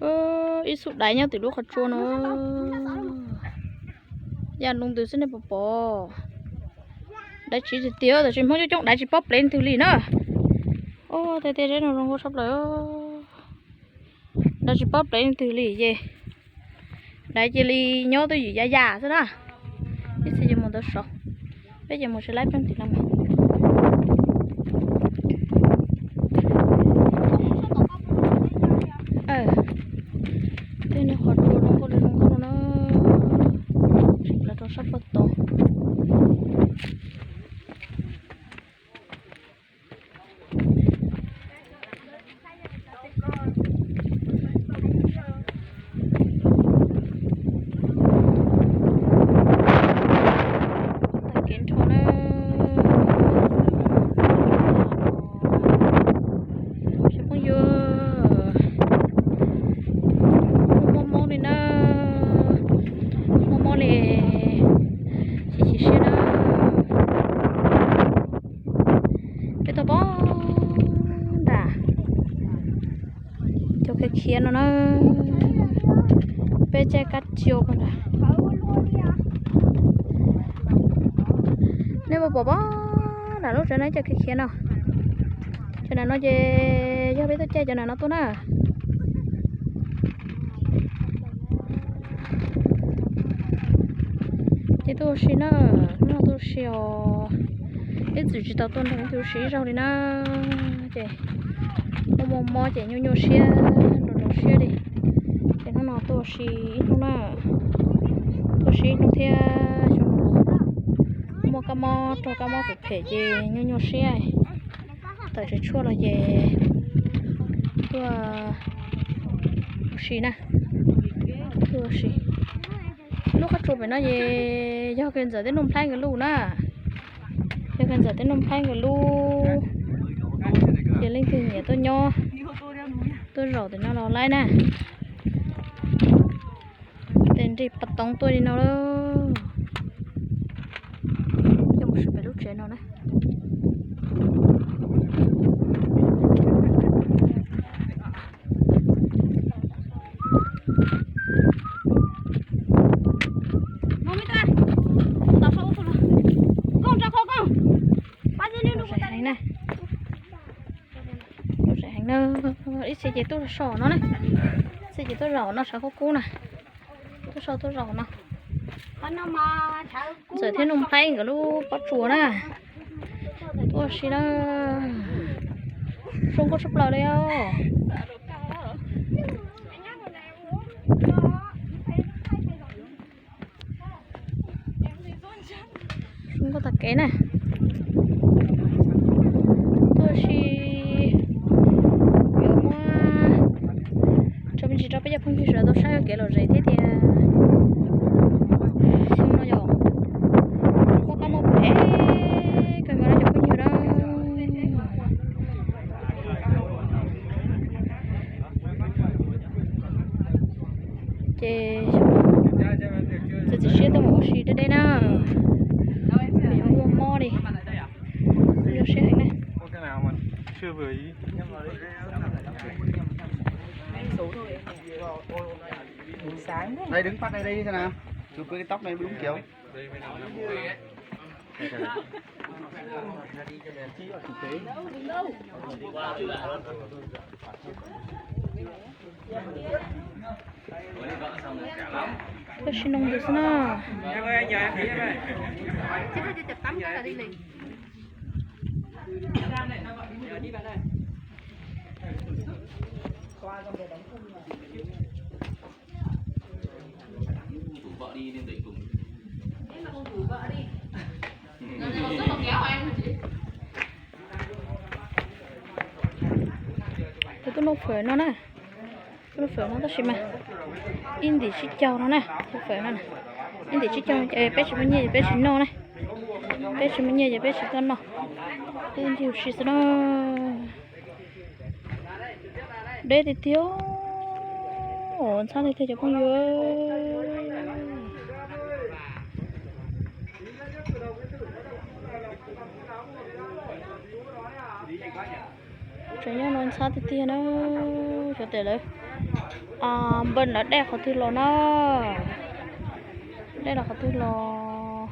Ib xub daiv nyob tim lub qhov tsua no. Ya loo ntws xwb nej puas pom. Daiv tsiv tiag tiag, tab sis Hmoob coob coob daiv tsis paub plev leej twg li na. Ua tej tej zeb no zoo nkauj tshaj plaws. Daiv tsis paub plev leej twg li ces daiv cia li nyob twj ywm ya yam xwb na. Ib txhia ces mus ntawd saud, peb ces mus tsis laib peb tim no mas. Tej no qhov tsua zoo nkauj li zoo nkauj no na. Los rau sab pem tod. Tag kev nrho na. Cov phooj ywg, mob mob li na, mob mob li, chim chim siab na. Peb tuaj pom nram cov khiav khiav no na, peb caij kab cio pom nram. Nej puas pom pom nram lub tsev no cov khiav khiav no? Cov nram no ces yog peb tuaj caij cov nram no tuaj na. Ces tuaj ua si na, hnub no tuaj ua si os. Ib txwm tsis tau tuaj nrog leej twg ua si ib zaug li na. Ces mob mob mob ces nyuaj nyuaj siab, nrov nrov siab li. Ces hnub no tuaj ua si ib hnub na, tuaj ua si ib hnub thiab xyoo no muaj kab mob rog kab mob phem phem ces nyuaj nyuaj siab. Tawm tsev tshuaj los ces tuaj ua si na, tuaj ua si. Lub qab tsua pem no ces yog Kawg Ntxawm thiab Nuj Nplhaib nkawd lub na. Yog Kawg Ntxawm thiab Nuj Nplhaib nkawd lub, ces leej twg nyiam tuaj nyob, tuaj zaum tim no los laib na. Tes nrig pas toov tuaj li no lawm. Coj mus sim pem lub tsev no na. Lom zem heev na. Lom zem heev na. Ib txhia ces tuaj so no na. Ib txhia ces tuaj zaum no sawv kub kub na. Tuaj so tuaj zaum no. Ntxawm thiab Nuj Nplhaib nkawd lub pob tsuas na. Tuaj si na. Zoo nkauj tshaj plaws li os. Zoo nkauj tag kev na. Tuaj si yuav muab tso me ntsis rau peb cov phooj ywg sawv daws tau saib kev lom zem thiab tias xyoo no yog muaj kab mob phem kawg nkaus na cov phooj ywg na. Ces txiav txim siab tuaj mus ua si deb deb na, yuav muaj mob li. Zoo siab heev na. Đây, đứng phát đây, đây xem nào. Chụp cái tóc này đúng kiểu. Koj sim noo ntawd xwb na. Kuv tuaj noj fawm no na. Tuaj noj fawm no tab sis mas ib ntim tsib caug no na, fawm no na. Ib ntim tsib caug, peb tsis muaj nyiaj ces peb tsis noj na. Peb tsis muaj nyiaj ces peb tsis tau noj. Peb ncig ua si xwb na. Deb tiag tiag, ntxhab tiag tiag cov phooj ywg. Tseem nyob no ntxhab tiag tiag na, xyov tes lawv Npawg lawv dej qhov twg los na? Dej los qhov twg los?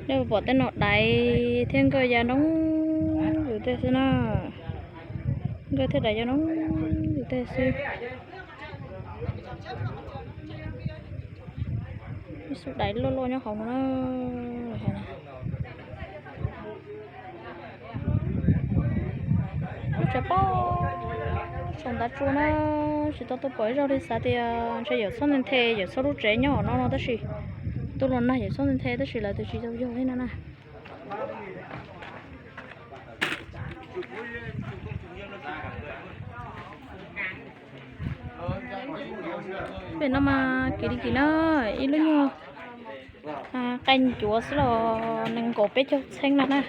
Nej puas pom tej no daiv thiab nkawj ya nroo ntws tej xwb na. Nkawj thiab daiv ya nroo ntws tej xwb. Ib xub daiv loj loj nyob hauv no na. Lub tsev pob saum ntav tsua na, tsis tau tuaj pom ib zaug li, xav tias ntshe yawm txhob nthe nthe yawm txhob lub tsev nyob no no tab sis tuaj los nag yawm txhob nthe nthe tab sis lawv twb tsis tau yog li no na. Pem no mas kim li kim na, ib lub nyuag qe ncuav xwb los nees nkaum peb caug txheeb no na.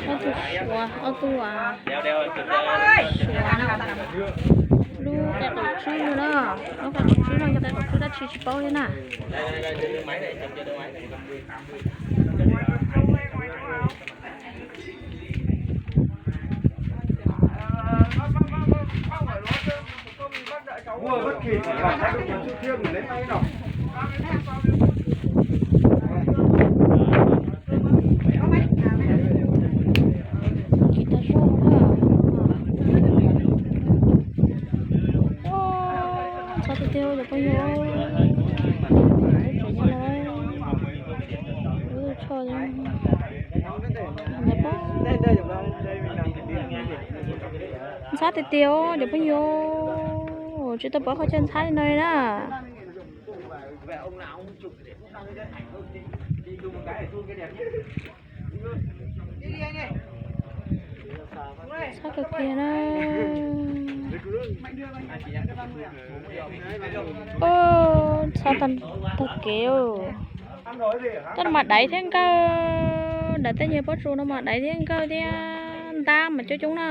Ob tug suav, ob tug, suav no, lub qe qaum tswb no na, lub qe qaum tswb no yog qe qaum tswb dab tsi tsis paub thiab na. Tsis tau zog na. Ntxhab tiag tiag cov phooj ywg. Lub tsev nyob no, lub tshoj ntawd pob. Ntxhab tiag tiag os cov phooj ywg, tsis tau pom qhov chaw ntxhab li no li na. Txhob kawg kiag na. Txhob tag kev. Cov no mas daiv thiab nkawj, daiv tej nyuag pob tsuas no mas daiv thiab nkawj thiab ntab mas coob coob na.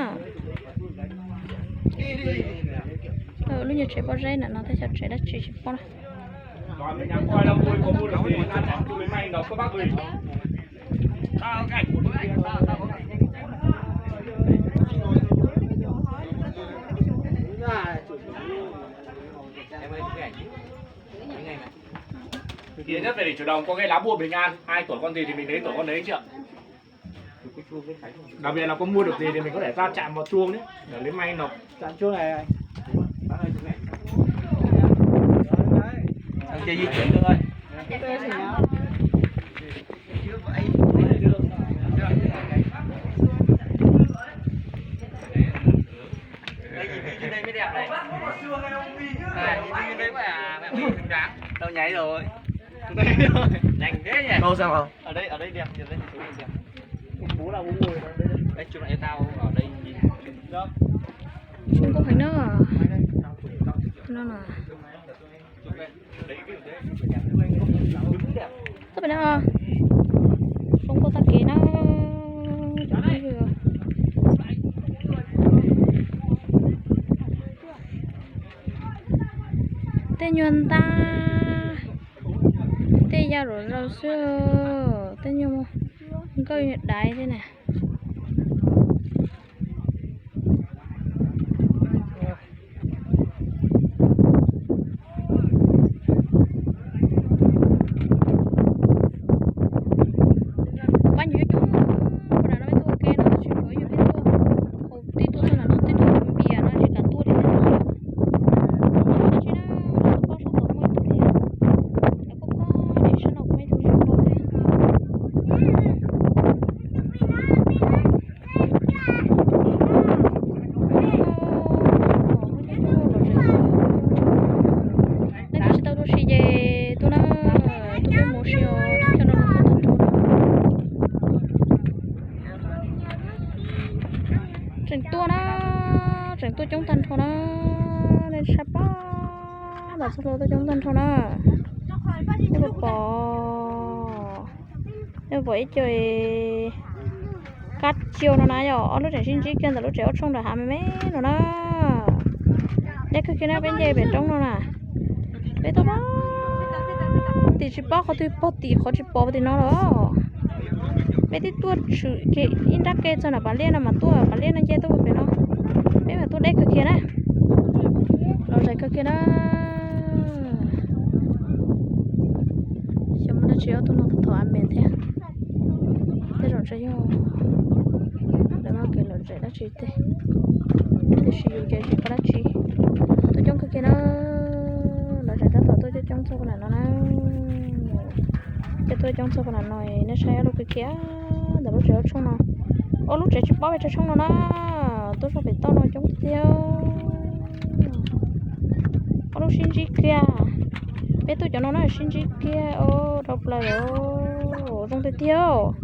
Lub nyuag tsev pob zeb ntawm no tej xyov tsev dab tsi tsis paub na. Thì nhất về để chủ động có cái lá bùa bình an, ai tuột con gì thì mình đấy tuột con đấy chứ ạ. Đặc biệt là có mua được gì thì mình có thể ra trạm vào chuông đấy, để lấy may nộp trạm chuông này. Anh kia di chuyển được thôi. Đây, nhìn như trên đây mới đẹp này. À, nhìn như trên đây mới, à, mẹ, mày xứng đáng. Tao nháy rồi. Đây rồi. Nhanh thế nhỉ? Câu sao không? Ở đây, ở đây đẹp, nhìn đây, nhìn xuống nhìn đẹp. Bố là bố ngồi ở đây. Đấy, chụp lại cho tao ở đây nhìn. Không có phải nữa. Nó là Txhob pem no, zoo nkauj tag kev na. Tej nyuag ntab, tej ya luam zaus xwb, tej nyuag nkauj daiv tej na. Pab nyuam nyuj coob, qhov no peb tuaj ua ke no tab sis tshuav yog peb tuaj hauv tib tuaj txog nram no twb tuaj npias no tsis kam tuaj li. Tab sis na, pob sab tod muaj ib tug thiab, lawv pob pob nim sab no kuv ib tug tsis paub thiab. Nej tsis tau tuaj si ces tuaj na, tuaj peb mus si os, cov no tag nrho na. Tseem tuaj na, tseem tuaj coob tag nrho na, nej saib pab, los txog tuaj coob tag nrho na. Nej puas pom, nej puas pom ib co kab tsiau no na yom, ob lub tseem sib ntsib kiag ntawm lub tsev ob tshooj nram hav me me no na. Deb kawg kiag na, peb nce pem roob no na. Peb tuaj pog tim tsis paub qhov twg, pog tim qhov tsis pom tim no los. Peb twb tuaj tshwm kiag ib nrab ke txog nram pas liaj no mas tuaj pas liaj no nce tuaj pem no. Peb mas tuaj deb kawg kiag na. Los zais kawg kiag na. Xyov muaj dab tsi ob tug no thaum a me thiab. Tej zaum tseem yog lawv muaj kev lom zem dab tsi tiag, tiam sis yus ces tsis paub dab tsi. Tuaj coob kawg kiag na, lom zem tab tom tuaj coob coob txog puag nram no na. Ces tuaj coob txog puag nram no, nej saib ob lub kiv kiag ntawm lub tsev ob tshoob no. Ob lub tsev tsis paub pes tsawg tshoob no na, tuaj zog pem toj no coob tiag. Ob lub sib ntsib kiag, peb tuaj cov no na sib ntsib kiag, o, dhau plaws lawm, zoo tiag tiag.